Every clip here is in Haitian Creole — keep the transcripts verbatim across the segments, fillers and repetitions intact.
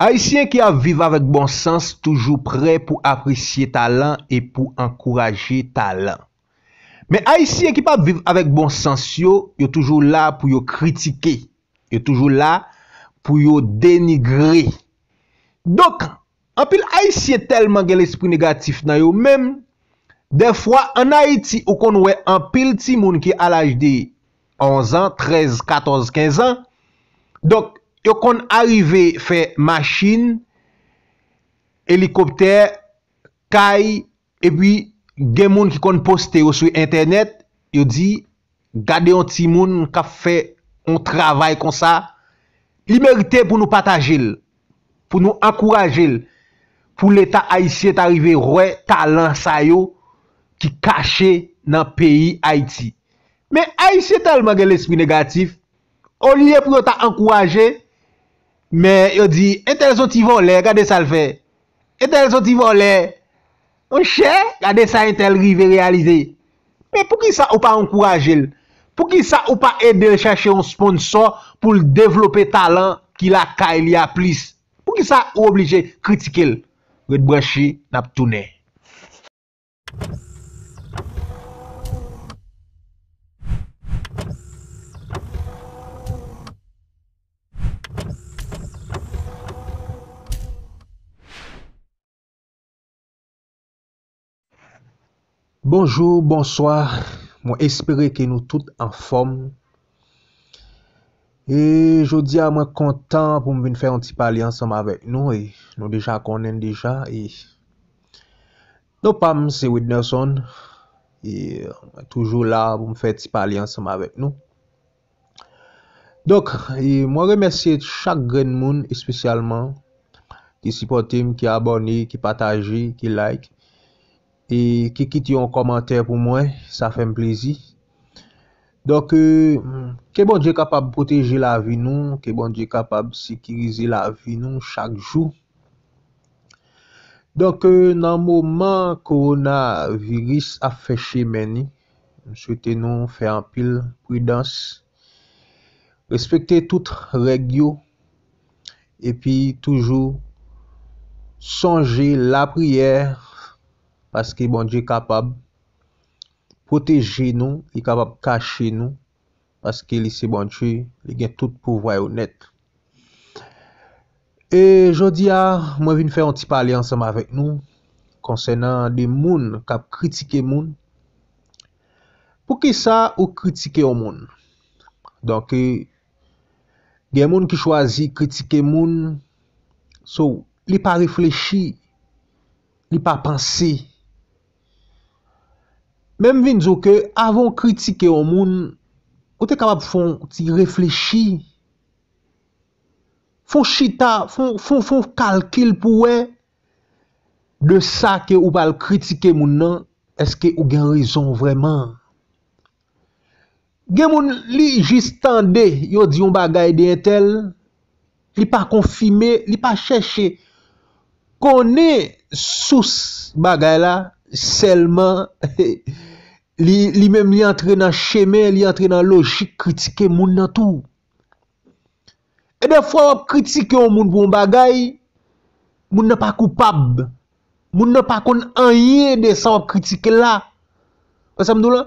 Ayisyen ki ap viv avèk bon sans toujou prè pou apresye talan e pou ankouraje talan. Men Ayisyen ki p ap viv avèk bon sans yo, yo toujou la pou yo kritike. Yo toujou la pou yo denigre. Donk, anpil Ayisyen tèlman gen lespri negatif nan yo menm, dèfwa ann Ayiti ou konn wè anpil timoun ki a laj de onz an, trèz, katòz, kenz an. Donk, yo konn arive fè machin, elikoptè, kay, epi gen moun ki konn poste yo sou entènèt, yo di, gade yon timoun k ap fè yon travay konsa, li merite pou nou pataje l, pou nou ankouraje l, pou Leta ayisyen ta rive wè talan sa yo ki kache nan peyi Ayiti. Men Ayisyen tèlman gen lespri negatif, olye pou yo ta ankouraje, men yo di, entèl se yon ti vòlè, gade sa l fè. Entèl se yon ti vòlè. Monchè, gade sa entèl rive reyalize. Men poukisa ou pa ankouraje l? Poukisa ou pa ede l chache yon sponsò pou l devlope talan ki lakay li a plis? Poukisa ou oblije kritike l? Ret branche, n ap tounen. Bonjou, bonswa. Mwen espere ke nou tout anfòm. E jodi a, mwen kontan pou m vin fè yon ti pale ansanm avèk nou. E nou deja konnen deja. E non pa m, se Widnerson. E mwen toujou la pou m fè ti pale ansanm avèk nou. Donk, e mwen remèsye chak grenn moun, espesyalman ki sipòte m, ki abòne, ki pataje, ki like, e ki kite yon kòmantè pou mwen. Sa fè m plezi. Donk, e, ke Bondye kapab pwoteje lavi nou, ke Bondye kapab sekirize lavi nou chak jou. Donk, e, nan moman kowonaviris ap fè chemen ni, m swete nou fè anpil pridans, respekte tout règ yo, epi toujou sonje lapriyè, paske Bondye kapab pwoteje nou, li kapab kache nou, paske li se Bondye, li gen tout pouvwa yo nèt. E jodi a, mwen vin fè yon ti pale ansanm avèk nou konsènan de moun k ap kritike moun. Poukisa ou kritike yon moun? Donk, e, gen moun ki chwazi kritike moun, so, li pa reflechi, li pa panse. Men m vin di w ke avan w kritike yon moun, ou te kapab fè yon ti reflechi. Fè w chita, fè w, fè w, fè w kalkil pou w wè de sa ke ou pral kritike moun nan, èske ou gen rezon vrèman? Gen moun, li jis tande yo di yon bagay de entèl, li pa konfime, li pa chèche konnen sous bagay la, sèlman li, li menm li antre nan chemen, li antre nan lojik kritike moun nan tou. E dèfwa w ap kritike yon moun pou yon bagay, moun nan pa koupab. Moun nan pa konn anyen de sa w ap kritike la. Wè sa m di w la?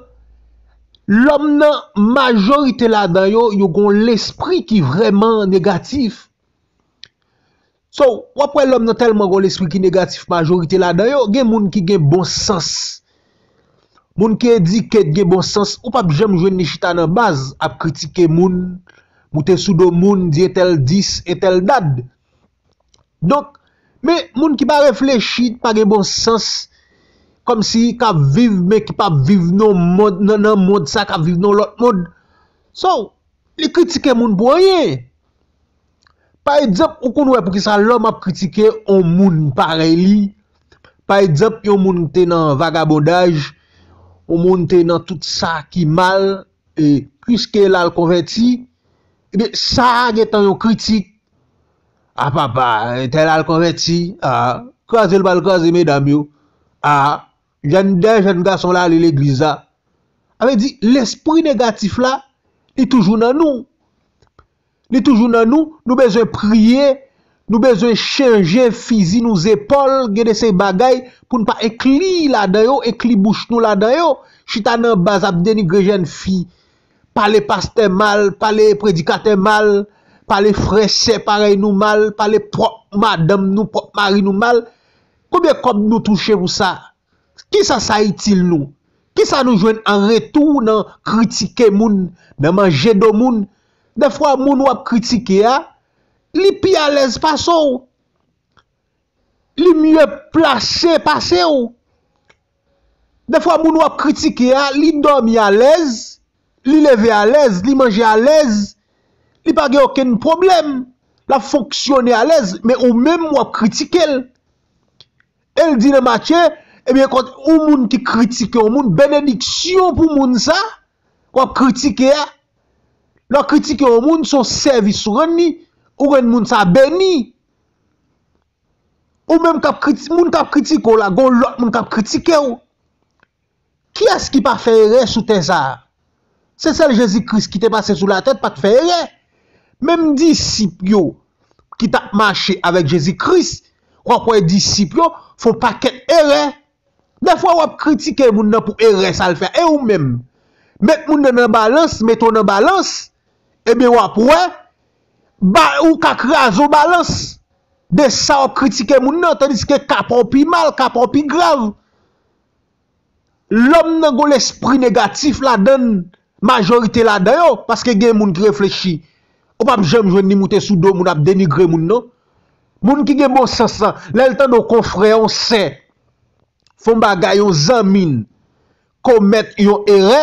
Lòm nan, majorite ladan yo, yo gen yon lespri ki vrèman negatif. So, w ap wè lòm nan tèlman gen yon lespri ki negatif, majorite ladan yo, gen moun ki gen bon sans. Moun ki edike, gen bon sans, ou p ap janm jwenn li chita nan baz ap kritike moun, moute sou do moun, di entèl dis, entèl dad. Donk, men moun ki pa reflechi, pa gen bon sans, kòmsi k ap viv, men ki p ap viv nan mond, nan, nan mond sa, k ap viv nan lòt mond. So, li kritike moun pou anyen. Pa egzanp, ou konn wè poukisa lòm ap kritike yon moun parèy li. Pa egzanp, yon moun te nan vagabondaj, yon moun te nan tout sa ki mal, e piske l al konvèti, ebyen, sa a gentan yon kritik. A papa, entèl al konvèti, a, kraze l pral kraze medam yo, a, jèn, dèyè jèn gason la ale legliz la. Sa vle di, lespri negatif la, li toujou nan nou. Li toujou nan nou, nou bezwen priye Nou bezwen chanje fizi nou zepòl, gen de seri bagay pou n pa enkli ladan yo, enkli bouch nou ladan yo. Chita nan baz ap denigre jèn fi, pale pastè mal, pale predikatè mal, pale frè sè parèy nou mal, pale pwòp madanm nou, pwòp mari nou mal. Konbyen kòb nou touche pou sa? Kisa sa itil nou? Kisa nou jwenn an retou nan kritike moun, nan manje do moun? Dèfwa moun w ap kritike a, li pi alèz pase w. Li mye plase pase w. Dèfwa moun w ap kritike a, li dòmi alèz, li leve alèz, li manje alèz, li pa gen okenn pwoblèm. L ap fonksyone alèz, men ou menm w ap kritike l. E l di nan Matye, ebyen, kont yon moun ki kritike yon moun, benediksyon pou moun sa w ap kritike a. Lè w kritike yon moun, se yon sèvis ou rann li, ou rann moun sa beni. Ou menm k ap kriti, moun k ap kritike w la, gen yon lòt moun k ap kritike w. Kiyès ki pa fè erè sou tè sa a? Se sèl Jezi Kris ki te pase sou latè pa t fè erè. Menm disip yo ki t ap mache avèk Jezi Kris, w ap wè disip yo fè yon pakèt erè. Dèfwa w ap kritike moun nan pou erè sa l fè. E ou menm? Met moun nan nan balans, mete w nan balans, ebyen w ap wè, ba, ou ka kraze yon balans de sa w ap kritike moun nan, tandiske ka pa w pi mal, ka pa w pi grav. Lòm nan gen yon lespri negatif ladan l, majorite ladan yo, paske gen moun ki reflechi. Ou p ap janm jwenn li moute sou do moun ap denigre moun non. Moun ki gen bon sans lan, lè l tande yon konfrè, yon sè, fè yon bagay, yon zanmi n komèt yon erè,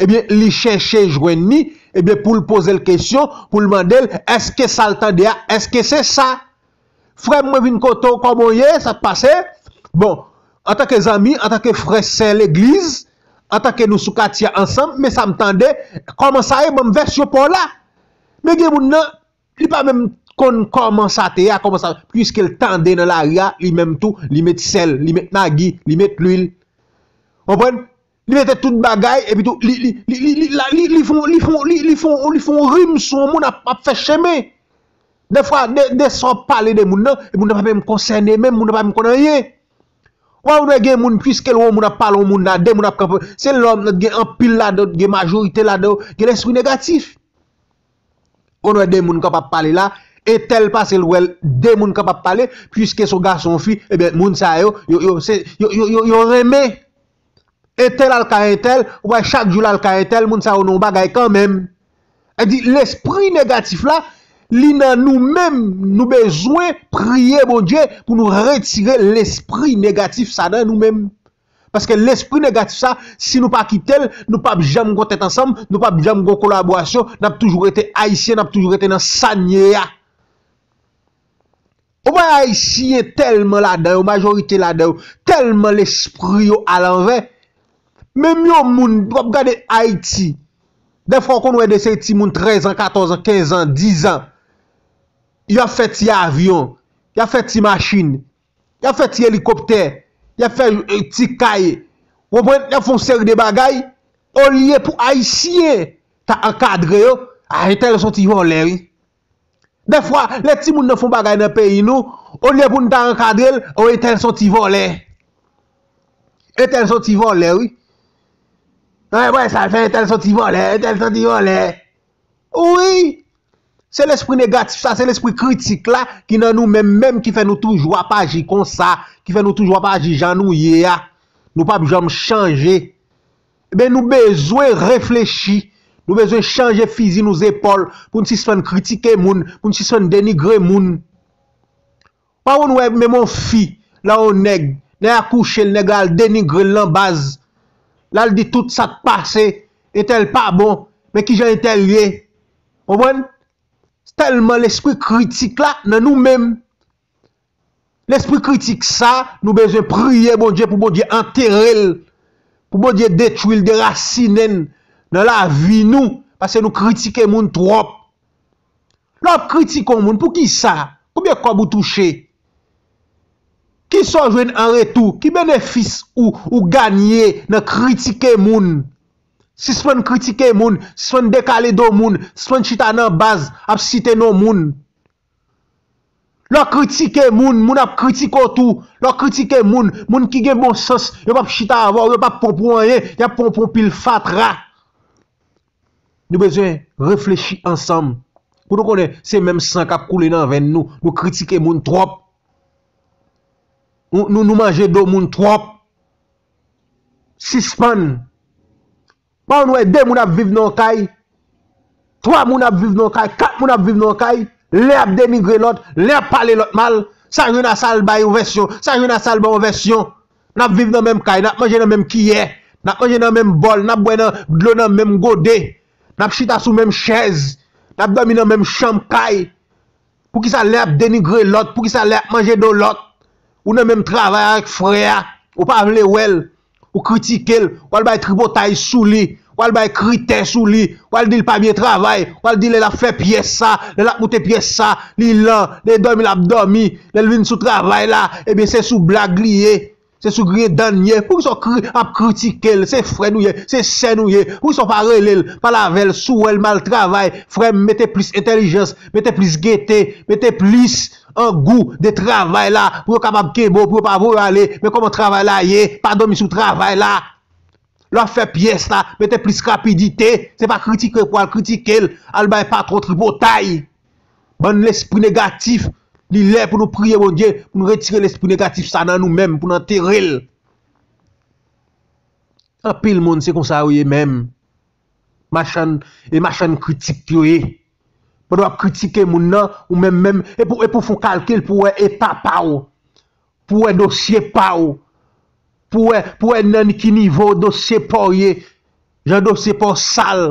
ebyen, li chèche jwenn li, ebyen, pou l poze l kesyon, pou l mande l, èske sa l tande a, èske se sa? Frè m, mwen vin kote w, kòman w ye? Sa k pase? Bon, antanke zanmi, antanke frè sè legliz, antanke nou sou katye a ansanm, men sa m tande, kòman sa ye? Ban m vèsyon pa w la. Men gen moun nan, li pa menm konn kòman sa te ye a, kòman sa, piske l tande nan lari a, li menm tou, li met sèl, li met magi, li met lwil. Konprann? Li mete tout bagay, epi tou, li, li, li, li, li, la, li, li fon, li fon, li, li fon, li fon rim sou yon moun ap, ap fè chemen. Dèfwa, de, de sa w ap pale de moun nan, e moun nan pa menm konsène, menm moun nan pa menm konn anyen. Wè, ou wè gen moun, piske l wè yon moun ap pale yon moun la, de moun ap kanpe, se lòm nan gen anpil ladan, gen majorite ladan yo, gen lespri negatif. Ou wè de moun k ap pale la, entèl pase l wè l, de moun k ap pale, piske se yon gason, yon fi, ebyen, moun sa yo, yo, yo, se, yo, yo, yo, yo renmen. Entèl al kay entèl, ou wè chak jou l al kay entèl, moun sa yo nan yon bagay kanmenm. Sa di, lespri negatif la, li nan nou menm, nou bezwen priye Bondye pou nou retire lespri negatif sa nan nou menm. Paske lespri negatif sa, si nou pa kite l, nou p ap janm gon tèt ansanm, nou p ap janm gon kolaborasyon, n ap toujou rete ayisyen, n ap toujou rete nan sa n ye a. Ou wè ayisyen tèlman ladan yo, majorite ladan yo, tèlman lespri yo alanvè. Menm yon moun, w ap gade Ayiti, dèfwa w konn wè de se timoun trèz an, katòz an, kenz an, diz an, y ap fè ti avyon, y ap fè ti machin, y ap fè ti elikoptè, y ap fè, eh, ti kay, w konprann, y ap fè yon seri de bagay, olye pou ayisyen ta ankadre yo, a entèl se yon ti vòlè wi. Dèfwa, lè timoun nan fè yon bagay nan peyi nou, olye pou n ta ankadre l, o entèl se yon ti vòlè. Entèl se yon ti vòlè wi. Wè, wè, sa l fè, entèl se yon ti vòlè, entèl se yon ti vòlè. Wi. Se lespri negatif sa, se lespri kritik la ki nan nou menm menm ki fè nou toujou ap aji konsa, ki fè nou toujou ap aji jan nou ye a. Nou p ap janm chanje. Ebyen, nou bezwen reflechi. Nou bezwen chanje fizi nou zepòl pou n sispann kritike moun, pou n sispann denigre moun. Pa konn wè menm yon fi, la yon nèg, nèg la kouche l, nèg la al denigre l nan baz. L al di tout sa k pase, entèl pa bon, men kijan entèl ye. Konprann? Tèlman lespri kritik la nan nou menm. Lespri kritik sa, nou bezwen priye Bondye pou Bondye antere l, pou Bondye detwi l, derasinen l nan lavi nou, paske nou kritike moun twòp. Lè w ap kritike yon moun, poukisa? Konbyen kòb ou touche? Kisa w jwenn an retou? Ki benefis ou, ou ganye nan kritike moun? Sispann kritike moun, sispann dekale do moun, sispann chita nan baz ap site non moun. Lè w kritike moun, moun ap kritike w tou. Lè w kritike moun, moun ki gen bon sans, yo p ap chita avè w, yo p ap pran w pou anyen, y ap pran w pou yon pil fatra. Nou bezwen reflechi ansanm. Pou nou konnen, se menm san k ap koule nan venn nou. Nou kritike moun twòp. Nou, nou, nou manje do moun twòp. Sispann. Pa w wè de moun ap viv nan yon kay, twa moun ap viv nan yon kay, kat moun ap viv nan yon kay, len ap denigre lòt, len ap pale lòt mal, sa jwenn a sa l bay yon vèsyon, sa jwenn a sa l bay yon vèsyon. N ap viv nan menm kay, n ap manje nan menm kiyè, n ap manje nan menm bòl, n ap bwè nan dlo nan menm gode, n ap chita sou menm chèz, n ap dòmi nan menm chanm kay. Poukisa lè ap denigre lòt? Poukisa lè ap manje do lòt? Ou nan menm travay avèk frè a, ou pa vle wè l, ou kritike l, w al bay tripotay sou li, w al bay kritè sou li, w al di l pa byen travay, w al di lè l ap fè pyès sa, lè l ap moute pyès sa, li lan, lè dòmi l ap dòmi, lè l vin sou travay la, ebyen se sou blag li ye. Se sou griyen dan n ye. Poukisa w kri, ap kritike l? Se frè nou ye, se sè nou ye. Poukisa w pa rele l, pale avè l, si w wè l mal travay? Frè m, mete plis entèlijans, mete plis gete, mete plis an gou de travay la, pou yo kapab kenbe w, pou yo pa voye w ale. Men kòman travay la ye, pa dòmi sou travay la. Lè w ap fè pyès la, mete plis rapidite. Se pa kritike pou al kritike l, al bay patwon tripotay. Bann lespri negatif, li lè pou nou priye Bondye, pou nou retire lespri negatif sa nan nou menm, pou n antere l. Anpil moun se konsa yo ye menm. Machann, e machann kritik yo ye. Pandan w ap kritike moun nan, ou menm menm, e pou, e pou fè yon kalkil pou wè eta pa w, pou wè dosye pa w, pou wè, pou wè nan ki nivo dosye pa w ye, jan dosye pa w sal.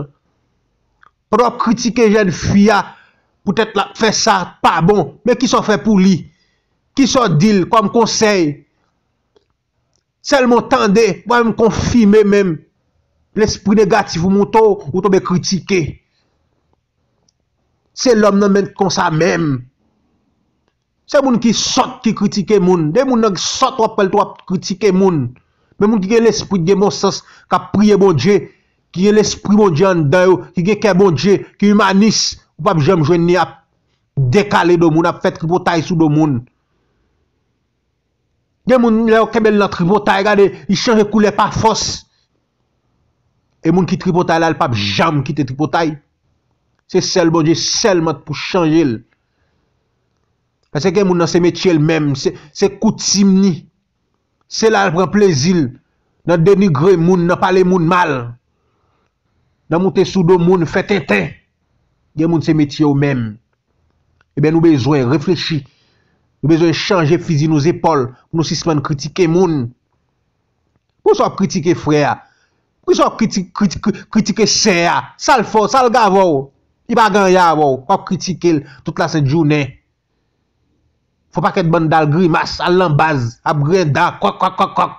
Pandan w ap kritike jèn fi a, poutèt l ap fè sa pa bon, men kisa w fè pou li? Kisa w di l kòm konsèy? Sèlman w tande, w pa menm konfime menm. Lespri negatif ou moute w, ou tonbe kritike. Se lòm nan menm konsa menm. Se moun ki sòt ki kritike moun. De moun nan ki sòt w ap wè l tou ap kritike moun. Men moun ki gen lespri, ki gen bon sans, k ap priye Bondye, ki gen lespri Bondye anndan yo, ki gen kè Bondye, ki imanis, ou p ap janm jwenn li ap dekale do moun, ap fè tripotay sou do moun. Gen moun, lè yo kenbe l nan tripotay, gade, li chanje koulè pa fòs. E moun ki tripotay la, li p ap janm kite tripotay. Se sèl Bondye sèlman k pou chanje l. Paske gen moun nan se metye l menm, se, se koutim li. Se la l pran plezi l nan denigre moun, nan pale moun mal, nan moute sou do moun, fè tenten. Gen moun se metye yo menm. Ebyen, nou bezwen reflechi. Nou bezwen chanje fizi nou zepòl pou nou sispann kritike moun. Poukisa w ap kritike frè a? Poukisa w ap kriti-, kriti-, kri-, kritike sè a? Sa l fè w? Sa l gen avè w? Li pa gen anyen avè w. W ap kritike l tout lasent jounen. Fè yon pakèt bann dal grimas, al nan baz, ap griyen dan, kòk, kòk, kòk, kòk.